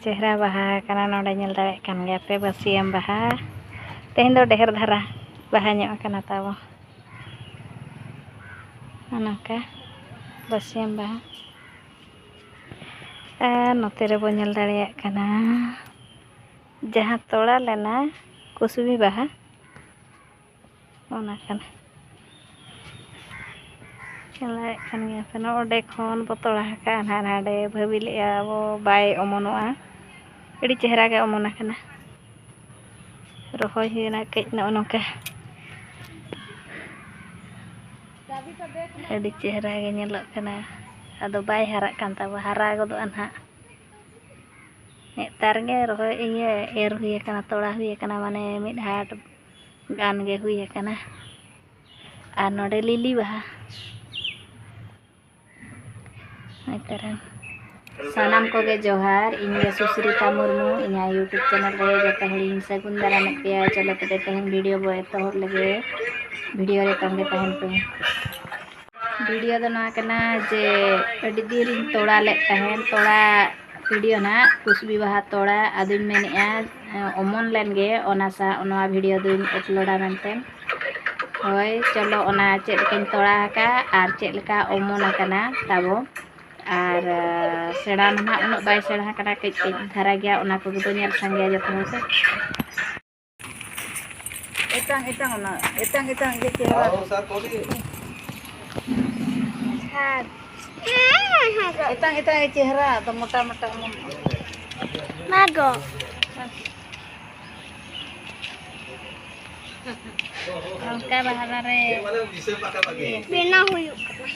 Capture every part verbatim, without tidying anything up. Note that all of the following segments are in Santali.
ᱪᱮᱦᱨᱟ ᱵᱟᱦᱟ ᱟᱠᱟᱱᱟ, ᱱᱚᱰᱮ ᱧᱮᱞ ᱫᱟᱲᱮᱭᱟᱜ ᱠᱟᱱ ᱜᱮᱭᱟ ᱯᱮ, ᱵᱟᱹᱥᱭᱟᱹᱢ ᱵᱟᱦᱟ᱾ ᱛᱮᱦᱮᱧ ᱫᱚ ᱰᱷᱮᱨ ᱫᱷᱟᱨᱟ ᱵᱟᱦᱟ ᱧᱚᱜ ᱟᱠᱟᱱᱟ ᱛᱟᱵᱚ᱾ ᱚᱱᱠᱟ ᱵᱟᱹᱥᱭᱟᱹᱢ ᱵᱟᱦᱟ᱾ ᱟᱨ ᱱᱚᱛᱮ ᱨᱮᱵᱚ ᱧᱮᱞ ᱫᱟᱲᱮᱭᱟᱜ ᱠᱟᱱᱟ ᱡᱟᱦᱟᱸ ᱛᱚᱲᱟ ᱞᱮᱱᱟ ᱠᱩᱥᱵᱤ ᱵᱟᱦᱟ, ᱚᱱᱟ ᱠᱟᱱᱟ᱾ ᱧᱮᱞ ᱫᱟᱲᱮᱭᱟᱜ ᱠᱟᱱ ᱜᱮᱭᱟ ᱯᱮ, ᱱᱚᱰᱮ ᱠᱷᱚᱱ ᱵᱚ ᱛᱚᱲᱟ ᱟᱠᱟᱫᱼᱟ, ᱱᱟᱦᱟᱜ ᱱᱟᱰᱮ ᱵᱷᱟᱹᱵᱤ ᱞᱮᱫᱼᱟ ᱵᱚ ᱵᱟᱭ ᱚᱢᱚᱱᱚᱜᱼᱟ, ᱟᱹᱰᱤ ᱪᱮᱦᱨᱟ ᱜᱮ ᱚᱢᱚᱱ ᱟᱠᱟᱱᱟ᱾ ᱨᱚᱦᱚᱭ ᱦᱩᱭᱱᱟ ᱠᱟᱹᱡ ᱱᱚᱜᱼᱚ ᱱᱚᱝᱠᱟ, ᱟᱹᱰᱤ ᱪᱮᱦᱨᱟ ᱜᱮ ᱧᱮᱞᱚᱜ ᱠᱟᱱᱟ᱾ ᱟᱫᱚ ᱵᱟᱭ ᱦᱟᱨᱟᱜ ᱠᱟᱱ ᱛᱟᱵᱚ, ᱦᱟᱨᱟ ᱜᱚᱫᱚᱜᱼᱟ ᱱᱟᱦᱟᱜ᱾ ᱱᱮᱛᱟᱨ ᱜᱮ ᱨᱚᱦᱚᱭ, ᱤᱭᱟᱹ, ᱮᱨ ᱦᱩᱭ ᱟᱠᱟᱱᱟ, ᱛᱚᱲᱟ ᱦᱩᱭ ᱟᱠᱟᱱᱟ, ᱢᱟᱱᱮ ᱢᱤᱫ ᱦᱟᱴ ᱜᱟᱱ ᱜᱮ ᱦᱩᱭ ᱟᱠᱟᱱᱟ᱾ ᱟᱨ ᱱᱚᱰᱮ ᱞᱤᱞᱤ ᱵᱟᱦᱟ᱾ ᱱᱮᱛᱟᱨ ᱥᱟᱱᱟᱢ ᱠᱚᱜᱮ ᱡᱚᱦᱟᱨ, ᱤᱧ ᱜᱮ ᱥᱩᱥᱨᱤᱛᱟ ᱢᱩᱨᱢᱩ, ᱤᱧᱟᱹᱜ YouTube ᱪᱮᱱᱮᱞ ᱨᱮ ᱡᱚᱛᱚ ᱦᱚᱲᱤᱧ ᱥᱟᱹᱜᱩᱱ ᱫᱟᱨᱟᱢᱮᱫ ᱯᱮᱭᱟ᱾ ᱪᱚᱞᱚ ᱛᱚᱵᱮ ᱛᱮᱦᱮᱧ ᱵᱷᱤᱰᱤᱭᱳ ᱵᱚ ᱮᱛᱚᱦᱚᱵ ᱞᱮᱜᱮ, ᱵᱷᱤᱰᱤᱭᱳ ᱨᱮ ᱛᱚᱸᱜᱮ ᱛᱟᱦᱮᱱ ᱯᱮ᱾ ᱵᱷᱤᱰᱤᱭᱳ ᱫᱚ ᱱᱚᱣᱟ ᱠᱟᱱᱟ ᱡᱮ ᱟᱹᱰᱤ ᱫᱤᱱ ᱨᱤᱧ ᱛᱚᱲᱟ ᱞᱮᱫ ᱛᱟᱦᱮᱸᱱ, ᱛᱚᱲᱟ ᱵᱷᱤᱰᱤᱭᱳ ᱱᱟᱜ ᱠᱩᱥᱵᱤ ᱵᱟᱦᱟ ᱛᱚᱲᱟ, ᱟᱫᱚᱧ ᱢᱮᱱᱮᱫᱼᱟ, ᱮ, ᱚᱢᱚᱱ ᱞᱮᱱ ᱜᱮ, ᱚᱱᱟ ᱥᱟᱶ ᱱᱚᱣᱟ ᱵᱷᱤᱰᱤᱭᱳ ᱫᱚᱧ ᱟᱯᱞᱳᱰᱟ ᱢᱮᱱᱛᱮ᱾ ᱦᱳᱭ, ᱪᱚᱞᱚ ᱚᱱᱟ ᱪᱮᱫ ᱞᱮᱠᱟᱧ ᱛᱚᱲᱟ ᱟᱠᱟᱫ ᱟᱨ ᱪᱮᱫ ᱞᱮᱠᱟ ᱚᱢᱚᱱ ᱟᱠᱟᱱᱟ ᱛᱟᱵᱚ᱾ ᱟᱨ, ᱮ, ᱥᱮᱬᱟ ᱢᱟ ᱱᱟᱦᱟᱜ ᱩᱱᱟᱹᱜ ᱵᱟᱭ ᱥᱮᱬᱟ ᱟᱠᱟᱱᱟ, ᱠᱟᱹᱡ ᱠᱟᱹᱡ ᱫᱷᱟᱨᱟ ᱜᱮᱭᱟ, ᱚᱱᱟ ᱠᱚᱜᱮ ᱵᱚ ᱧᱮᱞ ᱥᱟᱸᱜᱮᱭᱟ ᱡᱚᱛᱚ ᱦᱚᱲ ᱛᱮ᱾ ᱮᱛᱟᱝ, ᱮᱛᱟᱝ, ᱚᱱᱟ, ᱮᱛᱟᱝ, ᱮᱛᱟᱝ, ᱜᱮ ᱪᱮᱦᱨᱟ᱾ ᱦᱮᱸ, ᱥᱟᱨ, ᱠᱚᱞᱤ᱾ ᱦᱮᱸ᱾ ᱮᱛᱟᱝ, ᱮᱛᱟᱝ, ᱜᱮ ᱪᱮᱦᱨᱟ, ᱟᱫᱚ ᱢᱚᱴᱟ, ᱢᱚᱴᱟ ᱚᱢᱚᱱᱚᱜᱼᱟ᱾ ᱢᱟ ᱜᱚ᱾ ᱚᱱᱠᱟ ᱵᱟᱦᱟ ᱫᱟᱨᱮ᱾ ᱵᱮᱱᱟᱣ ᱦᱩᱭᱩᱜ ᱠᱟᱱᱟ᱾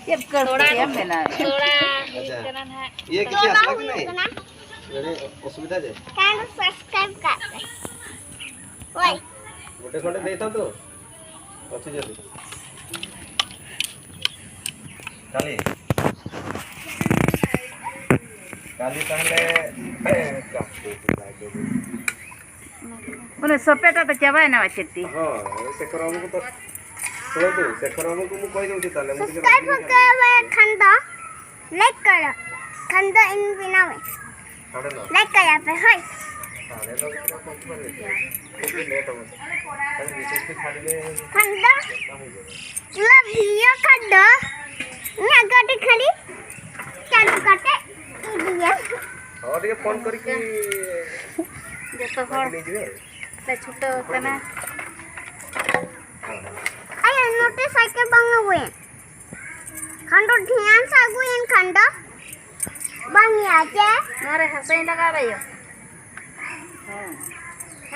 ᱪᱮᱫ ᱠᱟᱹᱲ ᱛᱚᱲᱟ ᱠᱚ ᱠᱚ, ᱵᱮᱱᱟᱣᱮᱫᱼᱟ? ᱛᱚᱲᱟ ᱦᱩᱭᱩᱜ ᱟᱪᱪᱷᱟ᱾ ᱠᱟᱱᱟ ᱱᱟᱦᱟᱜ᱾ ᱤᱭᱟᱹ ᱠᱤᱪᱷᱩ ᱛᱚᱲᱟ ᱟᱥᱲᱟ ᱠᱚ ᱦᱩᱭᱩᱜ ᱢᱮᱱᱟᱭᱟ? ᱠᱟᱱᱟ᱾ ᱚᱥᱩᱵᱤᱫᱷᱟ ᱪᱮᱫ? ᱠᱟᱨᱚᱱ subscribe ᱠᱟᱜ ᱯᱮ᱾ ᱳᱭ᱾ ᱜᱚᱴᱮ ᱥᱚᱴᱮ ᱫᱮᱭ ᱛᱟᱢ ᱛᱚ? ᱚᱥᱩᱵᱤᱫᱷᱟ ᱪᱮᱫ? ᱠᱟᱞᱤ? ᱠᱟᱞᱤ ᱛᱟᱦᱞᱮ ᱚᱱᱮ ᱥᱚᱯᱮᱴᱟ ᱫᱚ ᱪᱟᱵᱟᱭᱮᱱᱟ ᱪᱮᱫ ᱛᱤ? ᱦᱚᱸ, ᱥᱮᱠᱷᱚᱨ ᱵᱟᱹᱵᱩ ᱠᱚ ᱥᱩᱱᱩ ᱛᱩ, ᱥᱮᱠᱷᱚᱨ ᱵᱟᱹᱵᱩ ᱠᱚ ᱢᱩ ᱠᱚᱭ ᱫᱚ ᱩᱪᱤᱛ ᱛᱟᱦᱞᱮ, ᱢᱩ ᱪᱮᱫᱟᱜ subscribe ᱵᱟᱹᱧ ᱠᱚ ᱠᱟᱱᱟ? ᱠᱚᱨᱟᱣ ᱠᱷᱟᱱ ᱫᱚ, like ᱠᱚᱨᱚ, ᱠᱷᱟᱱ ᱫᱚ ᱤᱧ ᱵᱮᱱᱟᱣ ᱟᱹᱧ᱾ ᱞᱟᱭᱤᱠ ᱠᱟᱭᱟ ᱯᱮ, ᱦᱳᱭ᱾ ᱠᱷᱟᱱ ᱫᱚ ᱞᱟᱵᱷ ᱤᱭᱟᱹ ᱠᱷᱟᱱ ᱫᱚ ᱤᱧᱟᱹᱜ ᱜᱟᱹᱰᱤ ᱠᱷᱟᱹᱞᱤ ᱪᱟᱹᱞᱩ ᱠᱟᱛᱮ ᱤᱫᱤᱭᱟ᱾ ᱦᱚᱲ ᱜᱮ ᱯᱷᱳᱱ ᱠᱚᱨᱮ ᱠᱤ ᱡᱚᱛᱚ ᱦᱚᱲ ᱞᱮ ᱪᱷᱩᱴᱟᱹᱣ ᱟᱠᱟᱱᱟ᱾ ᱟᱭᱟ, ᱱᱚᱛᱮ ᱥᱟᱭᱠᱮᱞ ᱵᱟᱝ ᱟᱹᱜᱩᱭᱮᱱ᱾ ᱠᱷᱟᱱ ᱫᱚ ᱫᱷᱮᱭᱟᱱ ᱥᱮ ᱟᱹᱜᱩᱭᱮᱱ ᱠᱷᱟᱱ ᱫᱚ ᱵᱟᱝ ᱭᱟ ᱪᱮ? ᱱᱚᱣᱟ ᱨᱮ ᱦᱟᱥᱟᱧ ᱞᱟᱜᱟᱣ ᱟᱭᱟ᱾ ᱦᱮᱸ᱾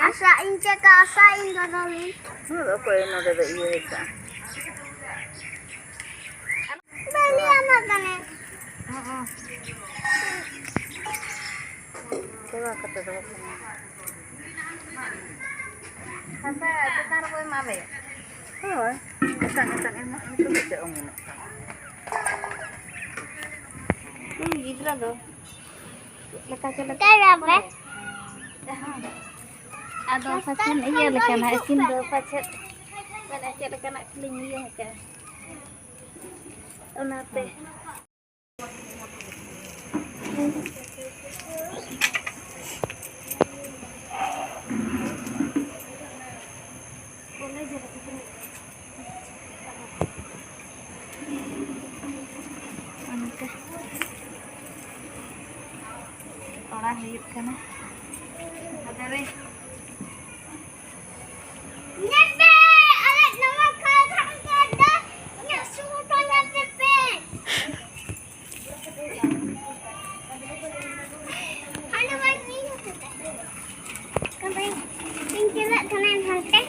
ᱟᱥᱟ ᱤᱧ ᱪᱮᱠᱟ, ᱟᱥᱟ ᱤᱧ ᱞᱟᱜᱟᱣ ᱤᱧ᱾ ᱱᱚᱣᱟ ᱫᱚ ᱚᱠᱚᱭ ᱱᱚᱰᱮ ᱫᱚ ᱤᱭᱟᱹ ᱟᱠᱟᱫᱼᱟ? ᱵᱟᱹᱞᱤ ᱟᱢᱟᱜ ᱠᱟᱱᱟ᱾ ᱦᱚᱸ, ᱦᱚᱸ᱾ ᱥᱮᱵᱟ ᱠᱟᱛᱮ ᱫᱚ ᱵᱟᱠᱚ ᱧᱟᱢᱟ᱾ ᱦᱟᱥᱟ ᱪᱮᱛᱟᱱ ᱨᱮᱵᱚ ᱮᱢᱟ ᱞᱮ᱾ ᱦᱳᱭ, ᱮᱴᱟᱜ ᱮᱴᱟᱜ ᱮᱢᱟᱜ ᱢᱮ, ᱛᱚᱵᱮ ᱪᱮᱫ ᱚᱢᱚᱱᱚᱜ ᱠᱟᱱᱟ? ᱩᱱᱤ ᱜᱤᱫᱽᱨᱟᱹ ᱫᱚ ᱪᱮᱫ ᱞᱮᱠᱟ ᱪᱚ ᱞᱮᱠᱟ ᱠᱟᱭᱨᱟ ᱯᱮ᱾ ᱟᱫᱚ ᱯᱟᱪᱷᱮᱱ ᱤᱭᱟᱹ ᱞᱮᱠᱟᱱᱟᱜ ᱤᱥᱤᱱ ᱫᱚ ᱯᱟᱪᱷᱮᱫ ᱢᱮᱱᱟ ᱪᱮᱫ ᱞᱮᱠᱟᱱᱟᱜ ᱠᱷᱟᱹᱞᱤᱧ ᱤᱭᱟᱹ ᱟᱠᱟᱫᱼᱟ᱾ ᱚᱱᱟᱛᱮ᱾ ᱚᱱᱠᱟ ᱛᱚᱲᱟ ᱦᱩᱭᱩᱜ ᱠᱟᱱᱟ᱾ ᱟᱫᱚ ᱨᱮ ᱧᱮᱞ ᱯᱮ, ᱟᱞᱮ ᱱᱚᱣᱟ ᱠᱷᱟᱞ ᱠᱷᱟᱞ ᱫᱚ ᱤᱧᱟᱹᱜ ᱥᱩᱨ ᱠᱷᱚᱱ ᱧᱮᱞ ᱯᱮ᱾ ᱦᱟᱸᱰᱮ ᱵᱟᱭ ᱤᱧ ᱦᱟᱛᱟᱣ ᱠᱟᱫᱟ᱾ ᱤᱧ ᱪᱟᱞᱟᱜ ᱠᱟᱱᱟ ᱦᱟᱱᱛᱮ᱾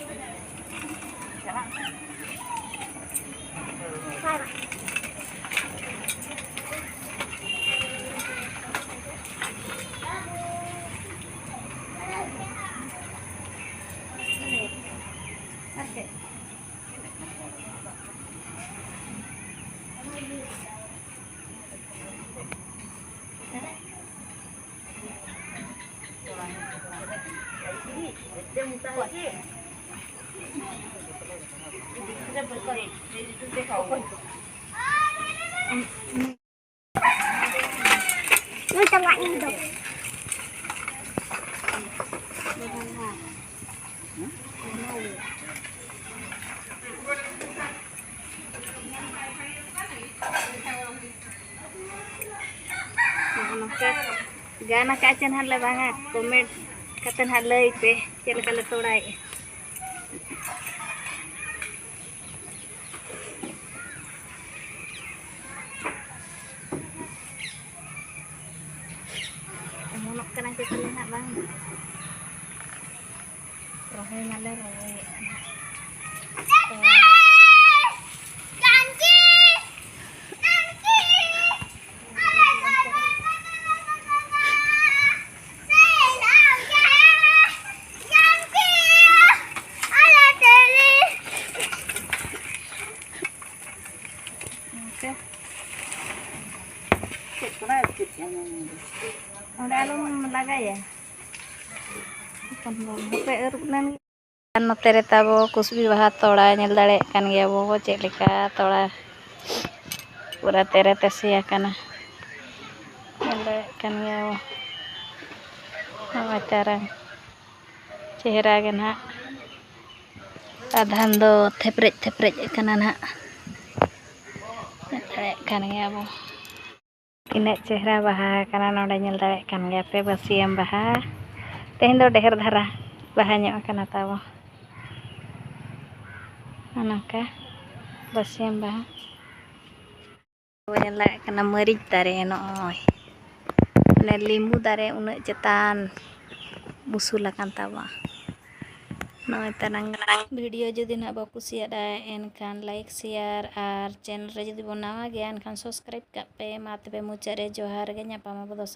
Nung tengah ini dong. ᱜᱟᱱ ᱟᱠᱟᱫ ᱪᱮ ᱱᱟᱦᱟᱜ ᱞᱮ ᱵᱟᱝᱟ, ᱠᱚᱢᱮᱱᱴ ᱠᱟᱛᱮ ᱱᱟᱦᱟᱜ ᱞᱟᱹᱭ ᱯᱮ ᱪᱮᱫ ᱞᱮᱠᱟ ᱞᱮ ᱛᱚᱲᱟᱭᱮᱫᱼᱟ᱾ ᱚᱢᱚᱱᱚᱜ ᱠᱟᱱᱟ ᱪᱮ ᱛᱟᱞᱮ ᱱᱟᱦᱟᱜ ᱵᱟᱝ? ᱨᱚᱦᱚᱭ ᱢᱟᱞᱮ ᱨᱚᱦᱚᱭᱮᱫ ᱠᱟᱱᱟ᱾ ᱛᱚ, ᱚᱱᱠᱟ᱾ ᱪᱮᱫ ᱠᱟᱱᱟ? ᱪᱮᱫ ᱠᱟᱱᱟ? ᱚᱸᱰᱮ ᱟᱞᱚᱢ ᱞᱟᱜᱟᱭᱟ᱾ ᱦᱚᱯᱚᱱ ᱦᱚᱯᱚᱱ ᱵᱟᱯᱮ ᱟᱹᱨᱩᱵ ᱞᱮᱱ ᱜᱮ᱾ ᱟᱨ ᱱᱚᱛᱮ ᱨᱮ ᱛᱟᱵᱚ ᱠᱩᱥᱵᱤ ᱵᱟᱦᱟ ᱛᱚᱲᱟ ᱧᱮᱞ ᱫᱟᱲᱮᱭᱟᱜ ᱠᱟᱱ ᱜᱮᱭᱟ ᱵᱚ ᱪᱮᱫ ᱞᱮᱠᱟ ᱛᱚᱲᱟ ᱯᱩᱨᱟᱹ ᱛᱮᱨᱮ ᱛᱮᱥᱮ ᱟᱠᱟᱱᱟ᱾ ᱧᱮᱞ ᱫᱟᱲᱮᱭᱟᱜ ᱠᱟᱱ ᱜᱮᱭᱟ ᱵᱚ᱾ ᱱᱚᱜᱼᱚᱭ ᱛᱟᱨᱟ ᱪᱮᱦᱨᱟ ᱜᱮ ᱱᱟᱦᱟᱜ᱾ ᱟᱫᱷᱟᱱ ᱫᱚ ᱛᱷᱮᱯᱨᱮᱡ ᱛᱷᱮᱯᱨᱮᱡ ᱟᱠᱟᱱᱟ ᱱᱟᱦᱟᱜ᱾ ᱧᱮᱞ ᱫᱟᱲᱮᱭᱟᱜ ᱠᱟᱱ ᱜᱮᱭᱟ ᱵᱚ᱾ ᱛᱤᱱᱟᱹᱜ ᱪᱮᱦᱨᱟ ᱵᱟᱦᱟ ᱟᱠᱟᱱᱟ ᱱᱚᱰᱮ, ᱧᱮᱞ ᱫᱟᱲᱮᱭᱟᱜ ᱠᱟᱱ ᱜᱮᱭᱟ ᱯᱮ, ᱵᱟᱹᱥᱭᱟᱹᱢ ᱵᱟᱦᱟ᱾ ᱛᱮᱦᱮᱧ ᱫᱚ ᱰᱷᱮᱨ ᱫᱷᱟᱨᱟ ᱵᱟᱦᱟ ᱧᱚᱜ ᱟᱠᱟᱱᱟ ᱛᱟᱵᱚ᱾ ᱱᱚᱜᱼᱚ ᱱᱚᱝᱠᱟ ᱵᱟᱹᱥᱭᱟᱹᱢ ᱵᱟᱦᱟ᱾ ᱵᱚ ᱧᱮᱞ ᱫᱟᱲᱮᱭᱟᱜ ᱠᱟᱱᱟ ᱢᱟᱹᱨᱤᱪ ᱫᱟᱨᱮ ᱱᱚᱜᱼᱚᱭ᱾ ᱢᱟᱱᱮ ᱞᱤᱢᱵᱩ ᱫᱟᱨᱮ ᱩᱱᱟᱹᱜ ᱪᱮᱛᱟᱱ ᱩᱥᱩᱞ ᱟᱠᱟᱱ ᱛᱟᱵᱚᱱᱟ᱾ ᱱᱚᱜᱼᱚᱭ ᱛᱟᱱᱟᱝ ᱵᱷᱤᱰᱤᱭᱳ ᱡᱩᱫᱤ ᱱᱟᱜ ᱵᱚ ᱠᱩᱥᱤᱭᱟᱫᱟ, ᱮᱱᱠᱷᱟᱱ ᱞᱟᱭᱤᱠ, ᱥᱮᱭᱟᱨ ᱟᱨ ᱪᱮᱱᱮᱞ ᱨᱮ ᱡᱩᱫᱤ ᱵᱚᱱ ᱱᱟᱣᱟ ᱜᱮᱭᱟ, ᱮᱱᱠᱷᱟᱱ ᱥᱟᱵᱥᱠᱨᱟᱭᱤᱵ ᱠᱟᱜ ᱯᱮ᱾ ᱢᱟ ᱛᱚᱵᱮ ᱢᱩᱪᱟᱹᱫ ᱨᱮ ᱡᱚᱦᱟᱨ ᱜᱮ, ᱧᱟᱯᱟᱢ ᱟᱵᱚ ᱫᱚᱥᱟᱨ